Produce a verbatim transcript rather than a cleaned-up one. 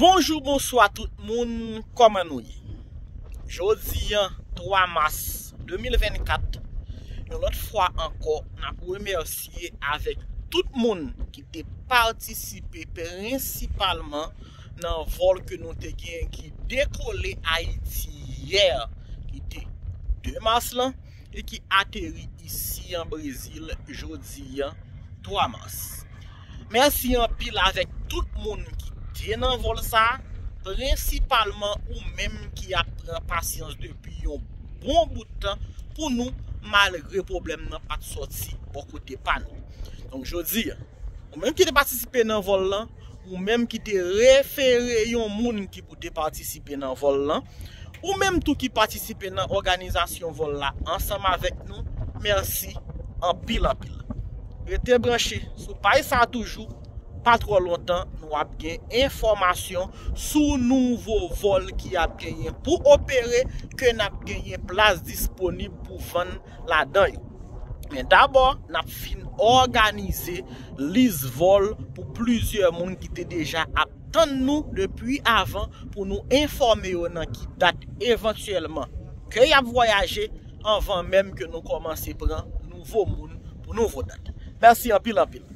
Bonjou, bonswa tout moun, kòman nou ye? Jodi a, twa mas de mil vennkat, yon lòt fwa ankò, n ap remèsye avèk tout moun ki te patisipe prensipalman nan vòl ke nou te gen ki dekole Ayiti yè, ki te de mas lan, e ki ateri isi an Brezil jodi a, twa mas. Mèsi anpil avèk tout moun ki te nan vòl sa a, prensipalman ou menm ki ap pran pasyans depi yon bon bout tan pou nou, malgre pwoblèm nan pa t sòti bò kote pa nou. Donk, jodi a, ou menm ki te patisipe nan vòl lan, ou menm ki te refere yon moun ki pou te patisipe nan vòl lan, ou menm tou ki patisipe nan òganizasyon vòl la ansanm avèk nou, mèsi anpil, anpil. Rete branche sou paj sa a toujou, pa twò lontan, nou ap gen enfòmasyon sou nouvo vòl ki ap genyen pou opere, ke n ap genyen plas disponib pou vann ladan yo. Men dabò, n ap fin òganize lis vòl pou plizyè moun ki te deja ap tann nou depi avan pou nou enfòme yo nan ki dat evantyèlman ke y ap vwayaje anvan menm ke nou kòmanse pran nouvo moun pou nouvo dat. Mèsi anpil, anpil.